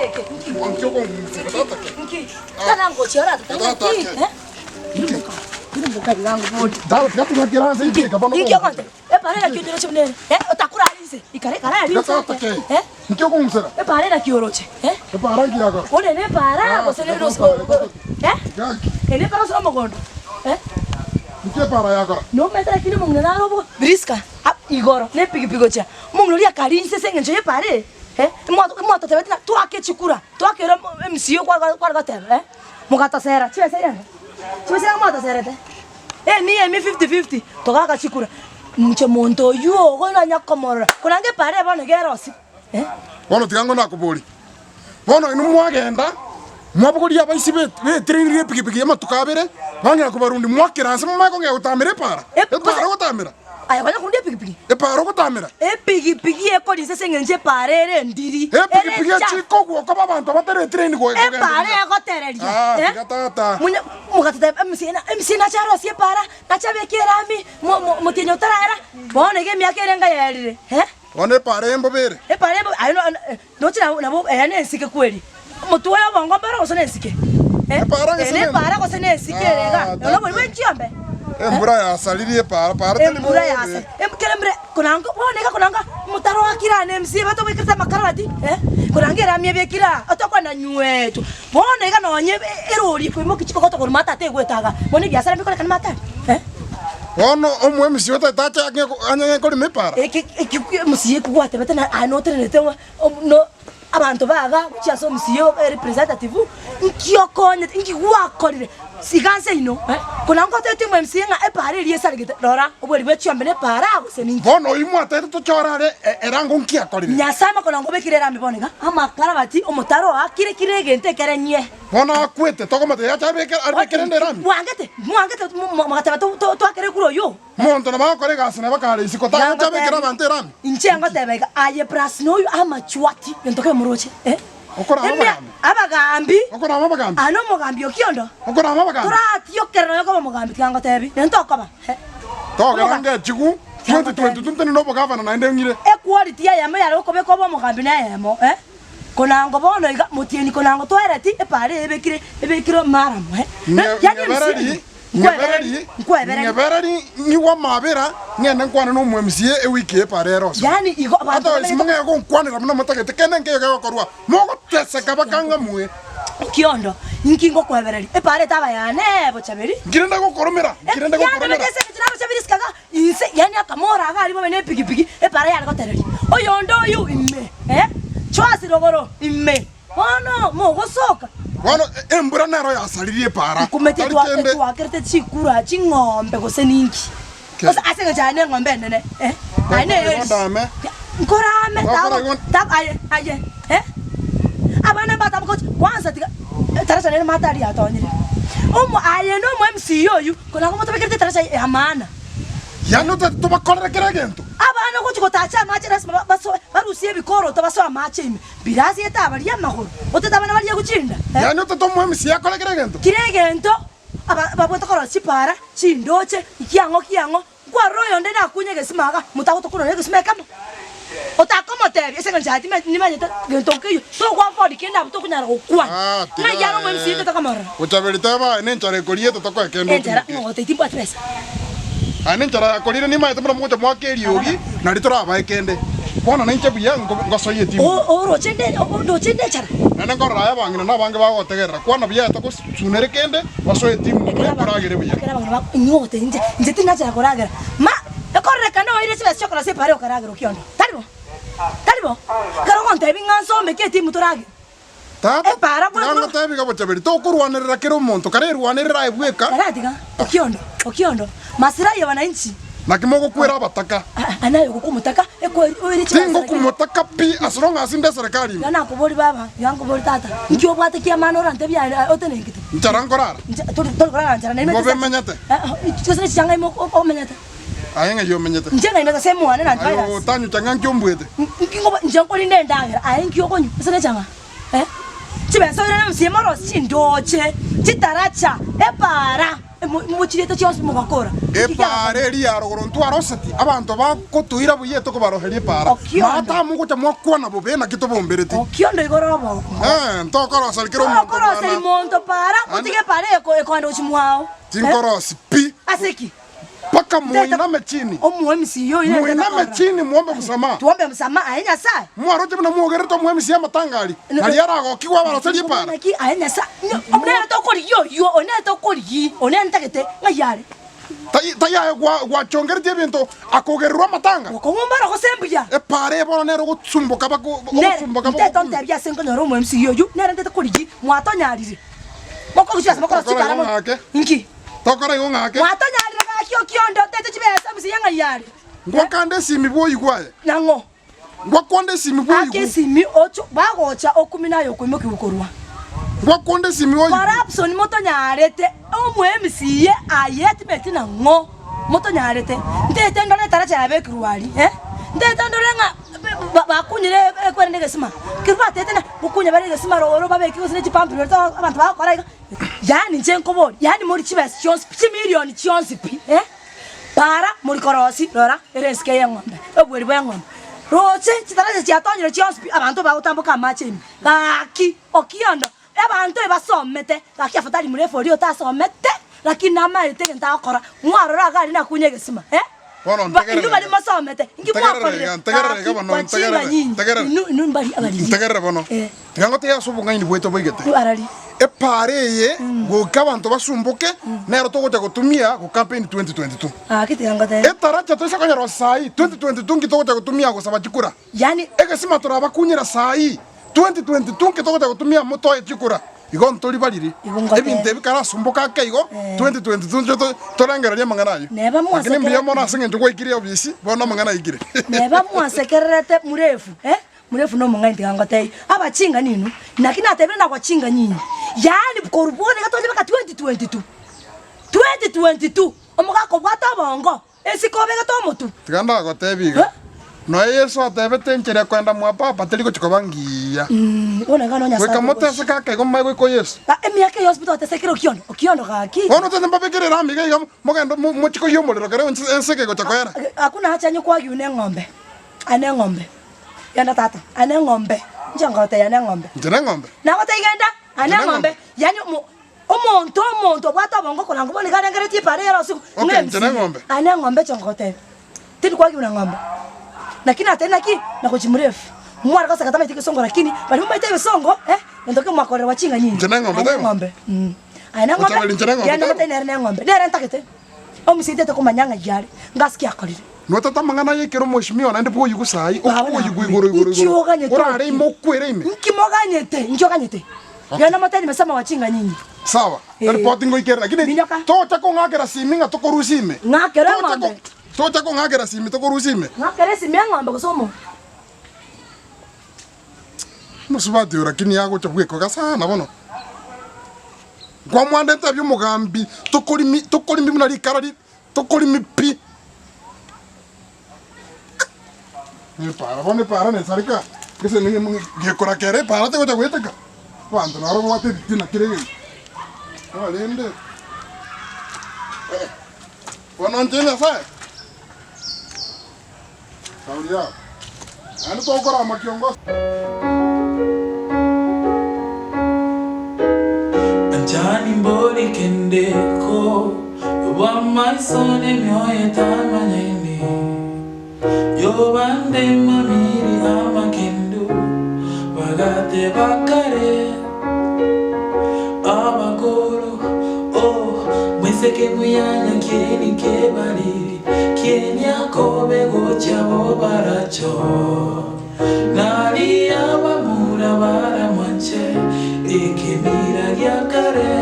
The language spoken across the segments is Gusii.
eke? Nki? Nki okong'usera tata ke? Nki? Tana ngochia oratotebie Tata nki? ke. Eh? Tirimboka iga ngobori. Tata tiga togakera ase inki bono. Nki ogontebia? Epara naki oroche buna ere? Eh, otakorara inse, ikara ekara aria inse Tata ake. ke. Eh? Nki okong'usera? Epara naki oroche? Eh? Epara nki yakora? Ore nepara gose Ah, nere ose tata. eh? Gaki. Ere nepara ase omogondo? Eh? Nki epara yakora? Nomanyete lakini omong'ina nare obo briska ap igoro ne epigipigi gochia omong'ina oria akaria inse ase eng'encho y'epara eye eh, imwatotebeti ng'a twake chikura twakere emcca kware kware goteba eh, mogatosera chibesa irenga? Chibesa irenga mwatoserete? Emia emia fifty fifty togaaka chikura, inche monto oywo ogo nanya komorora korende epara eye bono iga erosiwe eh. Bono tiga ngonakoborie, Bono inwe mwagenda, mwabogoria abaisi beterenirie epigipigi y'amatuko abere, bang'ea kobarundia mwakera nse momanye kong'ea gotamera epaara. Epaara ogotamera. Aye konya korundia epigipigi. Epaara ogotamera. Epigipigi ekori nse ase eng'encho epaara ere endiri. Epigipigi echikogwa okoba abanto batari etrain kogendereria. Epaara egotereria. Ah, tiga tata. Munya mogatotebia emisia emisia nache arosie epaara, nache abeke erami, motienyi otaraera, bono iga emiaka ere enga yaerire. Bono epaara eye mbobe ere. Epaara eye mbobe, aye Ndoche nabo nabo eye nensike kweri. Omotwe oyo obongo mboro gose nensike? Eh, Epaara gose eye ne- nepaara gose nensike ere iga. Ah, Oyo nobori bwe chiombe. Embura yasaririe epaara, paara teri Embura bobe. yasa. Em kere embura konanga bono iga konanga omotaro oakire aa na MC batobwekerete amakarabati eh, konanga erami ebekire aa otokwana nywetu. Bono iga nonye erori ekoimokia chikogoto korwa matatu egwete iga, bono ebiasara mbikorekane matatu eh. Bono omo MC otagete ache ang'e ang'e korema epaara. Eke eki MC eki gwatebete na aye notenerete ng'a no abanto baga gochia ase omosie o representative, nki okonyete, nki gwakorire iga nse ino eh. Kona ngotebeti omo MC ng'a epaara eria esaregete, rora obweri bwe chiombe na epaara gose ninki. Bono oyio mwatebete tochore are ere ango nki akorire? Nyasae makona ngobekire erami bono iga, amakarabati, omotaro oakire kera egento ekere nyie. Bono akwete, tokomotebia ache abeke abekere ende erami? Mwangete, mwangete mogateba twakere ekura oyio. Omonto nabo agokora egasi nabo kare isiko, tagocha abekere abanto erami. Inche ngoteba iga, aye plus noyo amachwati gento kemoroche eh. Okorama Emia- abagambi. Abagambi. Okorama abagambi. Aa nomogambi Okiondo. Okorama abagambi. Toratiokere nonya koba omogambi tiga ngotebi, nento okoba eh. Togera ngechigu 2022 ntenene obogavana naende ng'ire. Equality eyemo yare gokobeka obe omogambi neyemo eh. Konango bono iga motienyi konango toereti epaara eye ebekire ebekire maramu eh. Yani Ng'ebereri, ng'ebereri, Nkwebereri. ng'ebereri ng'igwe amabera, ng'ende nkwane na omo-MCA ewiki eye epaara ere ose. Yani igo abanto Otherwise bamenyete mong'e gonkwanera buna motagete, kende nkeiyo kegokorwa, mogoteseka baka ng'amue. Okiondo, inki ngokwebereria? Epaara etaba yane bochaberi. Nki rende gokoromera? Nki rende gokoromera? Yandebete ase engencho nabochaberi isikaga Inse, yaani akamora iga aria bobe ne epigipigi, epaara yare gotereria. Oyonde oyio ime, eh, chwasi rogoro ime, bono mogosoka. Bono embura nero yasaririe epaara, Nkumeti tari etwa- kende. etwakerete chikura ching'ombe gose ninki. Ke. Gose ase engencho aye neng'ombe enene, eh, aye ne Tokora igo eri. ndame. Nkorame, Tokora tabo- igo- tabo- aye, aye, eh. Abana mbatabogochi, kwanza tiga, etarasa nere mata aria yatonyire. Omo aye na omo MC oyio, Korende motobekerete etarasa ya maana. Yaani otagete tobakorere kera egento? Abana gochia gotacha amache lasima basoe barusie ebikoroto basoe amache ime. Birasi etabaria amagoro, otete abana baria gochinda. Yaani otagete omoemisia akore kera egento? Kera egento aba babwate korosia chipara, chindoche, kiang'o kiang'o, nkwarora oyonde nakunye egesima iga, motagotoka nonya egesima ekemo. Otakomotebia ase engencho aye timanyete gento nkeiyo, togwa afford kende abwo tokonyara gokwana. Ah, tiga Ng'ai are omo-MC aye. totakomorora. Gochaberi teba aye nenchara ekoriete tokoe kende Enchara, otimoke. ng'o gotebia timbwati besa. Aye nenchara yakorire nimaete buna mogocha moake eriogi nari torabae kende. Bono nainche buya nko- ngosoyie etimu. O- Oroche nde ndoche nde enchara. Naende nkorora aye abang'ina na abange bagogotegerera, kwana buya aye togosunere kende, basoe etimu ime toragere buya. Ekero abang'ina bako inwe ogotebia inche, inche tinachara koragera. Ma, ekororekana oire chibesa chiokorosia epaara okaragera okiondo. Tari bo? Tari bo? Ekero ogontebia ng'a nsome ki etimu toragere. Tata, Epaara tiga bwango. ngotebi iga bochaberi, tokorwanerera kera omonto, karerwanerere aye bweka. Taratiga, Okiondo, Okiondo, Masirai ya wananchi. Naki mogokwera abataka? Aa, naye ogokwa omotaka, ekwe oire chibesa Tingokwa omotaka pi, ase rong'o ase inde eserekari ime. Iga nakobori baba, iga nkobori tata, inki obwate ki'amana orantebie aye aye otenenkete? Nchara nkorara. Ncha, tori tori korara nchara, naende Bobe menyete. Gose ne chichanga ime o- omenyete. Aye ng'ai omenyete? Inche ng'ai mesa mwane na Aye antivirus. otanywa chang'aa nki ombuete? Nki ngoba inche nkorinda endagera, aye nki okonywa? Ase ne chang'aa eh? Chibesa oirane omosie morosi chindoche, chitaracha, epaara. Mochirete chionsi mogakora. Epaara eria ya rogoro ntwaroseti, abanto bagotoira buya etokobaroheria epaara. Maata mogocha mwakwana bobe, naki tobombereti. Okiondo igoro obongo. Eh, ntokoroseria kera omonto Tokoroseria mwana. monto paara, motige epaara eye ekoenda gochia mwao. Tinkorosi pi. Ase ki? Mpaka moiname chini. Omoemisi oyo nere Moiname tata chini mwombe msamaha. Tuombe msamaha aye Nyasaye. Mwaroche buna mwogerete omoemisi amatanga aria, nario aragokigwe abaroserie epaara. Naki aye Nyasaye, nere tokorigia oyio, oyo nere tokorigia, oyo nere ntagete ng'ai are. Tai tai aye gwachongeretie ebinto akogererwa amatanga. Okong'umbara gose mbuya. Epaara eye bono nere ogotsumboka bako Nere ogotsumboka ntete bogokunya. ontebie ase nkonyora omoemisi oyio, nere ntete korigia, mwatonyarire. Mokogochia ase mokorosia Tokora chipara igo mo ng'ake. inki? Tokora igo ng'ake. Mwatonyarire gaki okionde otete chibesa mbuya ng'ai are. Ngwakande esimi bwoigwe aye. Nang'o? Ngwakonde esimi Ake bwoigwe. esimi ocho bagocha okumi naye okoimokigwa korwa. Ngwakonde esimi bwoigwe. Corruption motonyarete omoemisiye aye timeti nang'o motonyarete ntete ndore etaracha yabekirwe aria eh ntete ndore ng'a bakunyire ekwerende egesima keria batete na gokunya bare egesima roro babeke gose ne chipampu rero abanto bagokora iga. Yaani inche nkoboria, yaani mori chibesa chionsi pi, chimilioni chionsi pi, eh? Para mori korosi, rora, ere esike y'eng'ombe, oboeri bw'eng'ombe. Roche chitaracha chiatonyire chionsi pi, abanto bagotamboka amache ime. Gaki, okiondo, abanto ebasomete, gaki afadhali mrefu oria otasomete, lakini namaete egento agokora, mwarora iga aria nakunya egesima, eh? Bono Ba, ntegerere inwe baria iga. mosomete, inki Ntegerere mwakorire? iga, ntegerere iga Gaki, bono, wachinga ntegerere, nyinyi, ntegerere. inwe, inwe mbari abariri. Ntegerere bono. Eh. Tiga ngotebie ase obong'aini bwaito boigete. Arari. Epaara eye goika abanto basumboke nero togocha gotumia go campaign 2022. Gaki tiga ngotebie. Etaracha toise konyora saii 2022 nki togocha gotumia gosaba chikura. Yaani. Egesima torabakunyera saii 2022 nki togocha gotumia motoe chikura. Igo ntori bariri. Igo ngotebie. Ebinto ebi karasumboke ake igo 2022 nche torengererie amang'ana ayio. Neba Lakini mbuya mwasekere. mono ase eng'encho gwaikire obisi bono amang'ana aikire. Neba mwasekererete murefu eh. Murefu nomong'aini tiga ngotebie, abachinga ninwe, naki natebire nagochinga nyinyi, yaani korwa bono iga toche mpaka 2022, 2022, omogaka obwate obongo, esiko obegete omotwe. Tiga ndagotebie iga, Nonya Yeso atebete enchera ekoenda mwa Papa teri gochia koba ngiya. Bono iga no Nyasae Goika moteseke ake igo momae goika o Yeso. Emiaka eye yonsi pi twatesekire okiondo, okiondo gaki. Bono tete mbabekere erami iga iga mogende mochie koyia omorero kere enseke egocha koera. Hakuna haja onye kwagiwa neng'ombe, aye neng'ombe. Genda tata, ane eng'ombe, inche ngotebia ane eng'ombe. Inche neng'ombe. Nagotebia genda, ane Inche eng'ombe. Yaani omo omonto omonto obwate obongo koranga bono iga arengeretie epara ere ase Okay, inche neng'ombe. Ane eng'ombe inche ngotebia. Tindi kwagiwa na ng'ombe. Naki natebia naki, nagochia mrefu. Mware goseka tamaeti egesongo lakini baria bamaete egesongo eh, gento ki mwakorerwa ching'anyinyi. Inche neng'ombe Ane taibo? eng'ombe, mh. Aye neng'ombe, Gochaberi inche neng'ombe genda taibo? gotebia nere neng'ombe. Nere ntagete. Omosaitete komanya ng'ai are, ngasi ki akorire. Notete amang'ana aya ekero omweshimiwa naende bwoyigwe saii, Baba okwoyigwa nakure. igoro igoro Inki igoro, oganyete orare oki? ime okwere ime. Inki moganyete? Inki oganyete? Okay. Genda motebie Mesama wachinga nyinyi. Sawa, Eh. eripoti ngoikere lakini Minyoka. tocha kong'akera simi ng'a tokorusia ime. Ng'akere Tocha eng'ombe. ko- Tocha kong'akera simi tokorusia ime. Ng'akere esimi eng'ombe gose omonto. Omosubati oyo lakini agocha bwekoga sana bono. Nkwamwandete abia omogambi tokorimi tokorimi buna rikara ri tokorimi pi. Epaara bono epaara nesareka gese gekora kere epaara tegocha goeteka. Abanto naro babwate ebitina kera egento. Korende bono inche Nyasaye, shauri yao. Naende tokorama kiongosi. Anchani mbori kende ko bw'amaiso n'emioyo etamanyaini, Yobande mamiri amakendu, bagateba kare abakoro, oh, mwiseke muyanya kieni kebariri, kieni akobe gocha bobaracho. Naria abamura baramwanche ekemira gia kare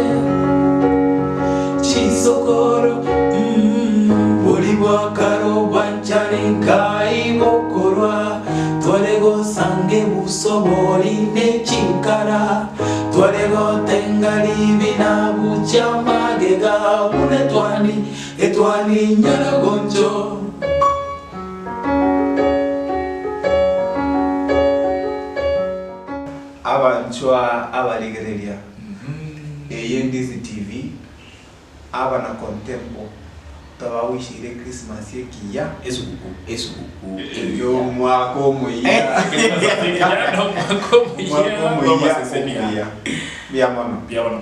chisokoro mm, bori bwa kare obwanchani nkai bokorwa tware gosanga ebuso bori ne chinkara tware gotenga ribina buchia magega buna etwani etwani nyorogoncho. Abanchwa abarigereria, eye Ndizi TV, Aba na Contempo twabawisheire Christmas ekiya. Esuguku, esuguku engiya. Y'omwaka omoyia. Omwaka omoyia Omwaka omoyia bw'amasesenia. omuya. Mbuya mono. Mbuya mono.